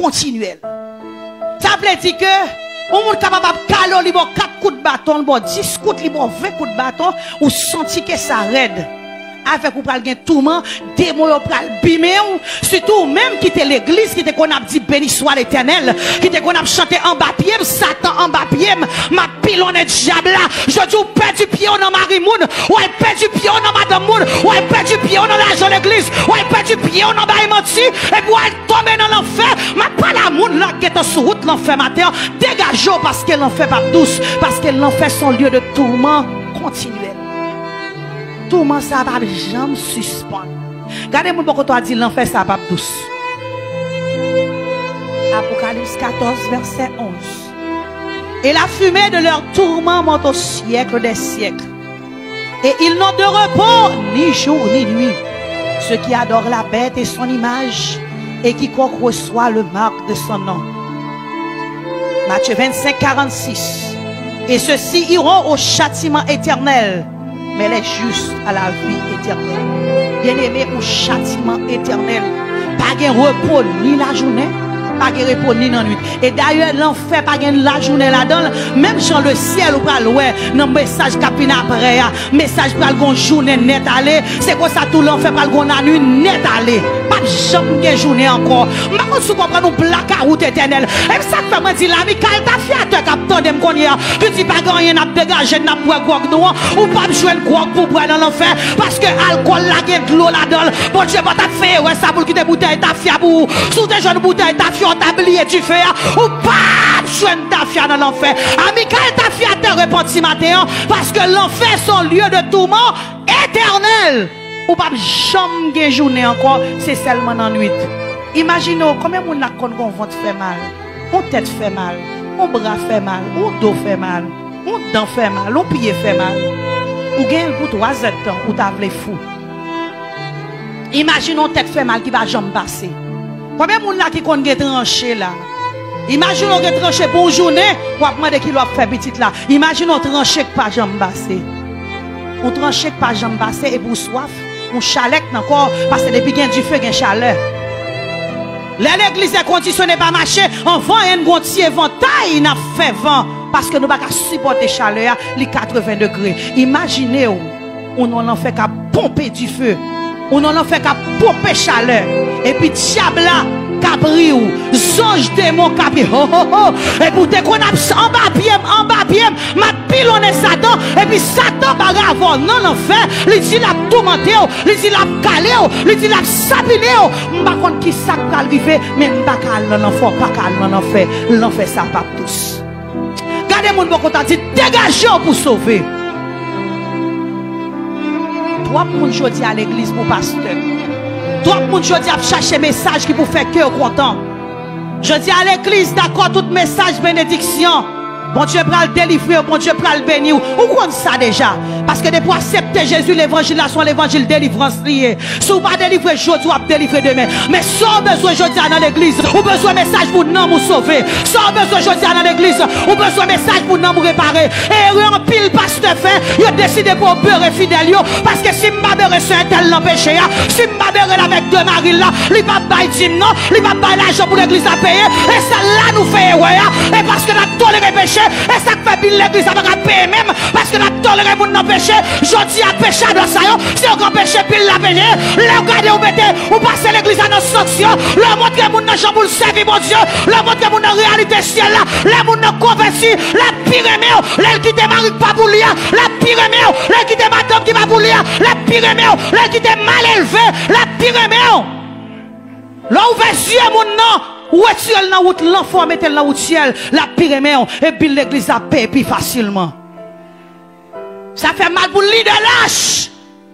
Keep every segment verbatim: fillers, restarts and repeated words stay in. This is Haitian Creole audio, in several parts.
kontinyèl. Sa vle di ke yon moun kapab ap kale w, li ba w kat kout baton, li ba w dis kout, li ba w ven kout baton, ou santi ke sa rèd. Avèk ou pral gen touman, demon yo pral bimen w, sitou ou menm ki te legliz, ki te konn ap di, "Beni swa Letènèl," ki te konn ap chante, "Anba pye m, Satan, anba pye m, m ap pilonnen dyab la." Jodi w pèdi pye w nan mari moun, w al pèdi pye w nan madanm moun, w al pèdi pye w nan lajan legliz, w al pèdi pye w nan bay manti, epi w al tonbe nan lanfè, m ap pale a moun la k gentan sou wout lanfè maten an, degaje w, paske lanfè p ap dous, paske lanfè se yon lye de touman kontinyèl. Touman sa p ap janm sispann. Gade moun bò kote w a, di, "Lanfè sa p ap dous." Apocalypse quatorze, verset onze. Et la fumée de leur tourment monte au siècle des siècles. Et ils n'ont de repos ni jour ni nuit, ceux qui adorent la bête et son image, et quiconque reçoit le marque de son nom. Matthieu vingt-cinq, quarante-six. Et ceux-ci iront au châtiment éternel, mais les justes à la vie éternelle. Bien-aimé, au châtiment éternel. Pa gen repo ni lajounen, pa gen repo ni nan nwit. E dayè, lanfè pa gen lajounen ladan l. Menm jan le ciel ou pral wè nan mesaj k ap vin apre a, mesaj pral gon jounen nèt ale. Se konsa tou lanfè pral gon lannwit nèt ale. P ap janm gen jounen ankò. M pa konn si w konprann, yon blakawout etènèl. E sa k fè mwen di l, amikal tafyatè k ap tande m kounye a, ki di pa gen anyen, n ap degaje n, n ap bwè gwòg nou an, ou p ap jwenn gwòg pou bwè nan lanfè, paske alkòl la gen dlo ladan l. Bondye pa t ap fè erè sa pou l kite boutèy tafya pou ou. Si w te jwenn boutèy tafya, w t ap bliye dife a. Ou p ap jwenn tafya nan lanfè. Amikal tafyatè, repanti maten an, paske lanfè se yon lye de touman etènèl. Ou p ap janm gen jounen ankò, se sèlman nan nwit. Imajine w, konbyen moun la k konn gen yon vant fè mal, yon tèt fè mal, yon bra fè mal, yon do fè mal, yon dan fè mal, yon pye fè mal? Ou gen l pou twa zèdtan, ou ta vle fou. Imajine yon tèt fè mal ki pa janm pase. Konbyen moun la ki konn gen tranche la? Imajine w gen tranche pou yon jounen, w ap mande kilè w ap fè pitit la. Imajine yon tranche k pa janm pase. Yon tranche k pa janm pase epi w swaf, yon chalè k nan kò w, paske depi gen dife, gen chalè. Lè legliz èkondisyone pa mache, anvan en gon ti evantay n ap fè van, paske nou pa ka sipòte chalè a, li katreven degre. Imajine w, ou nan lanfè k ap ponpe dife, ou nan lanfè k ap ponpe chalè, epi dyab la k ap ri w, zanj demon k ap ri, ho, ho, ho, epi w te konn ap s-, anba pye m, anba pye m, m ap pilonnen Satan, epi Satan bare avè w nan lanfè, li di l ap toumante w, li di l ap kale w, li di l ap sapinen w. M pa konn ki sa k pral rive, men m pa ka al nan lanfè, w pa ka al nan lanfè, lanfè sa p ap dous. Gade moun bò kote w a, di, "Degaje w pou sove." Twòp moun jodi a legliz pou pastè. Twòp moun jodi ap chache mesaj ki pou fè kè w kontan. Jodi a legliz dakò tout mesaj benediksyon. Bondye pral delivre w, Bondye pral beni w. Ou konn sa deja. Paske depi w aksepte Jezi, levanjil la se yon levanjil delivrans li ye. Si w pa delivre jodi, w ap delivre demen. Men sa w bezwen jodi a nan legliz, ou bezwen mesaj pou nanm ou sove. Sa w bezwen jodi a nan legliz, ou bezwen mesaj pou nanm ou repare. E erè anpil pastè fè, yo deside pou yo bere fidèl yo, paske si m pa bere sè entèl nan peche a, si m pa bere l avèk de mari l la, li p ap bay dim non, li p ap bay lajan pou legliz la peye. E se la nou fè erè a. E paske n ap tolere peche, e sa k fè bil legliz la pa ka peye menm, paske n ap tolere moun nan peche. Jodi a, peche a blan sa yo, se yo k anpeche bil la peye. Lè w gade, ou mete, ou pase legliz la nan sanksyon, lè w montre moun nan jan pou l sèvi Bondye, lè w montre moun nan reyalite syèl la, lè moun nan konvèti, l ap pi renmen w. Lè l kite mari k pa pou li a, l ap pi renmen w. Lè l kite madanm ki pa pou li a, l ap pi renmen w. Lè l kite malelve, l ap pi renmen w. Lè w ouvè zye moun nan, ou retire l nan wout lanfè, w mete l nan wout syèl, l ap pi renmen w, e bil legliz la peye pi fasilman. Sa fè mal pou lidè lach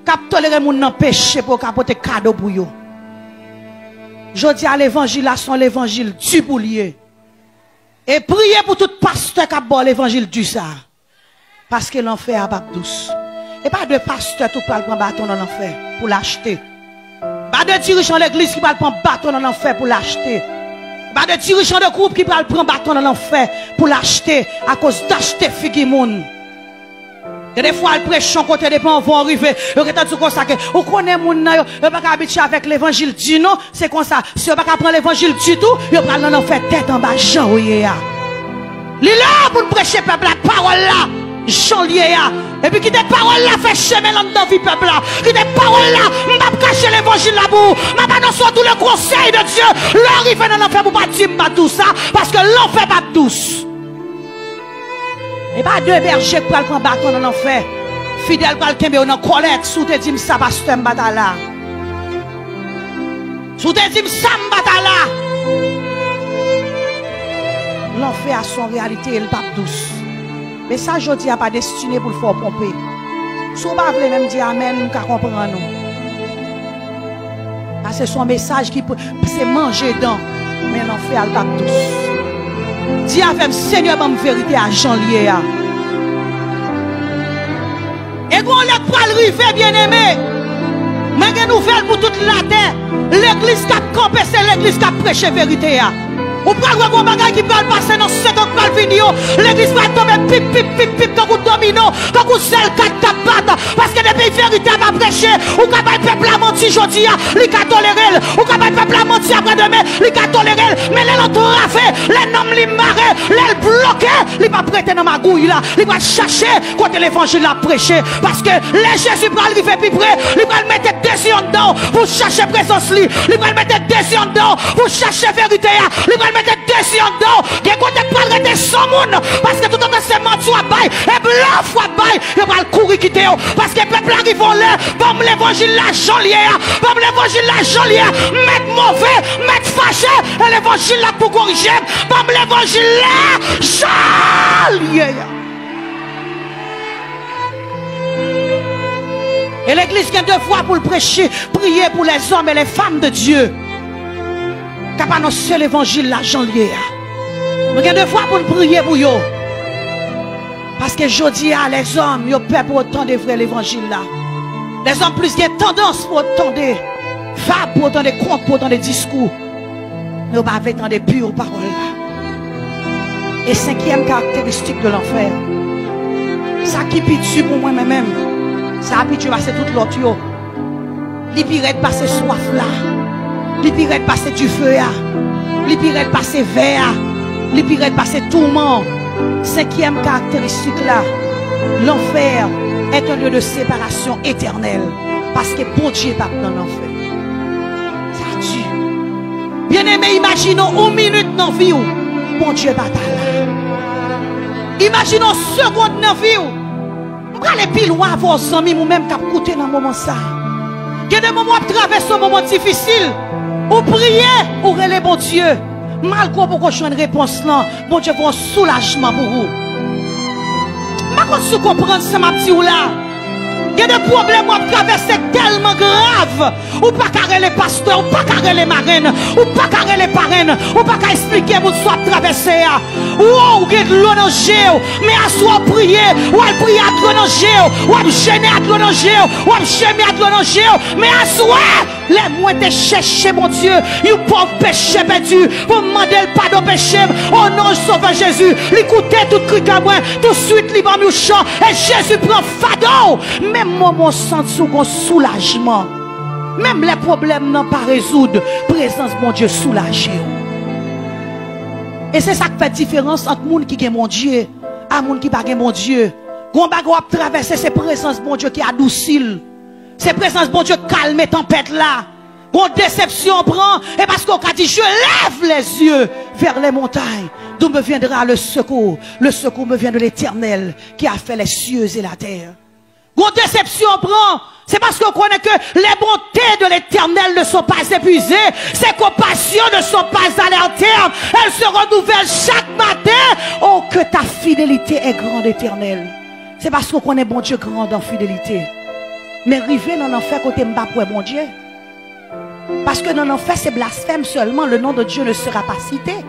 k ap tolere moun nan peche pou yo ka pote kado pou yo. Jodi a, levanjil la se yon levanjil di pou l ye. E priye pou tout pastè k ap ba w levanjil di sa a. Paske lanfè a p ap dous. E pa de pastè tou k pral pran baton nan lanfè pou l achte. Pa de dirijan legliz ki pral pran baton nan lanfè pou l achte. Pa de dirijan de gwoup ki pral pran baton nan lanfè pou l achte akoz t achte figi moun. Gen de fwa al preche yon kote depi anvan w rive, yo gentan di w konsa ke ou konnen moun nan yo, yo pa ka abitye avèk levanjil di non, se konsa, si yo pa ka pran levanjil ditou, yo pral nan lanfè tèt anba jan yo ye a. Li lè pou n preche pèp la pawòl la jan l ye a. Epi kite pawòl la fè chemen l anndan vi pèp la. Kite pawòl la, m p ap kache levanjil la pou ou. M ap anonse w tou le konsèy de Dye. Lè w rive nan lanfè pou w pa di m pa dous sa, paske lanfè p ap dous. E pa de bèje k pral pran baton nan lanfè. Fidèl pral kenbe yo nan kòlèt. Si w te di m sa, pastè, m pa ta la. Si w te di m sa, m pa ta la. Lanfè a se yon reyalite, e l p ap dous. Mesaj jodi a pa destine pou l fè w ponpe. Si w pa vle menm di amèn, m ka konprann ou. Paske se yon mesaj ki p-, se manje dan, men lanfè a l p ap dous. Di avè m, Senyè, ban m verite a jan l ye a. E gon lè k pral rive, byeneme. Mwen gen nouvèl pou tout latè. Legliz k ap kanpe, se legliz k ap preche verite a. Ou pral wè gon bagay ki pral pase nan sèt an k pral vini yo. Legliz pral tonbe pip, pip, pip, pip, tankou domino, tankou zèl kat k ap bat. Paske depi verite a pa preche, ou ka bay pèp la manti jodi a, li ka tolere l. Ou ka bay pèp la manti apre demen, li ka tolere l. Men lè l antrave, lè nanm li mare, lè l bloke, li p ap rete nan magouy la. Li pral chache kote levanjil la ap preche. Paske lè Jezi pral rive pi pre, li pral mete de zye anndan w pou w chache prezans li. Li pral mete de zye anndan w pou w chache verite a. Li pral mete de zye anndan w. Gen kote k pral rete san moun. Paske toutotan se manti w ap bay, e blòf w ap bay, yo pral kouri kite w. Paske pèp la rive yon lè, ban m levanjil la jan l ye a. Ban m levanjil la jan l ye a. M mèt move, m mèt fache, e levanjil la pou korije m. Ban m levanjil la jan l ye a. E legliz gen devwa pou l preche, priye pou lèzòm e lèfanm de Dye k ap anonse levanjil la jan l ye a. Nou gen devwa pou n priye pou yo. Paske jodi a, lèzòm, yo pè pou yo tande vrè levanjil la. Lèzòm plis gen tandans pou yo tande fab, pou yo tande kont, pou yo tande diskou. Men yo pa vle tande pi pawòl la. E senkyèm karakteristik de lanfè, sa ki pi di pou mwen, mwen menm, sa pi di pase tout lòt yo. Li pi rèd pase swaf la. Li pi rèd pase dife a. Li pi rèd pase vè a. Li pi rèd pase touman. Senkyèm karakteristik la, l'enfer est un lieu de séparation éternelle. Paske Bondye p ap nan lanfè. Sa di. Byeneme, imajine w yon minit nan vi w, Bondye pa ta la. Imajine w yon segonn nan vi w. M prale pi lwen avè w, zanmi m, ou menm k ap koute nan moman sa a. Gen de moman w ap travèse yon moman difisil. Ou priye, ou rele Bondye. Malgre w poko jwenn repons lan, Bondye gen yon soulajman pou ou. M pa konn si w konprann sa m ap di w la. Gen de pwoblèm w ap travèse tèlman grav, ou pa ka rele pastè, ou pa ka rele marenn, ou pa ka rele parenn, ou pa ka esplike moun sa w ap travèse a. Ou, ou gen dlo nan je w, men aswè w priye, w al priye ak dlo nan je w, w ap jene ak dlo nan je w, w ap jemi ak dlo nan je w, men aswè, lè mwen te chèche Bondye, yon pòv peche pèdi, pou m mande l padon peche m, o non Sovè Jezi, li koute tout kri kè mwen, touswit li ban m yon chan, e Jezi pran fado w. Menm moman w santi w gon soulajman, menm lè pwoblèm nan pa rezoud, prezans Bondye soulaje w. E se sa k fè diferans ant moun ki gen Bondye a moun ki pa gen Bondye. Gon bagay w ap travèse, se prezans Bondye ki adousi l. Se prezans Bondye k kalme tanpèt la. Gon desepsyon w pran, e paske w ka di, je lève les yeux vers les montagnes, d'où me viendra le secours. Le secours me vient de l'Éternel qui a fait les cieux et la terre. Gon desepsyon w pran, se paske w konnen ke les bontés de l'Éternel ne sont pas épuisées, ses compassions ne sont pas à leur terme, elles se renouvellent chaque matin. Oh, que ta fidélité est grande, Éternel. Se paske w konnen Bondye grand an fidelite. Men rive nan lanfè kote m p ap wè Bondye. Paske nan lanfè se blasfèm sèlman, le nom de Dieu ne sera pas cité.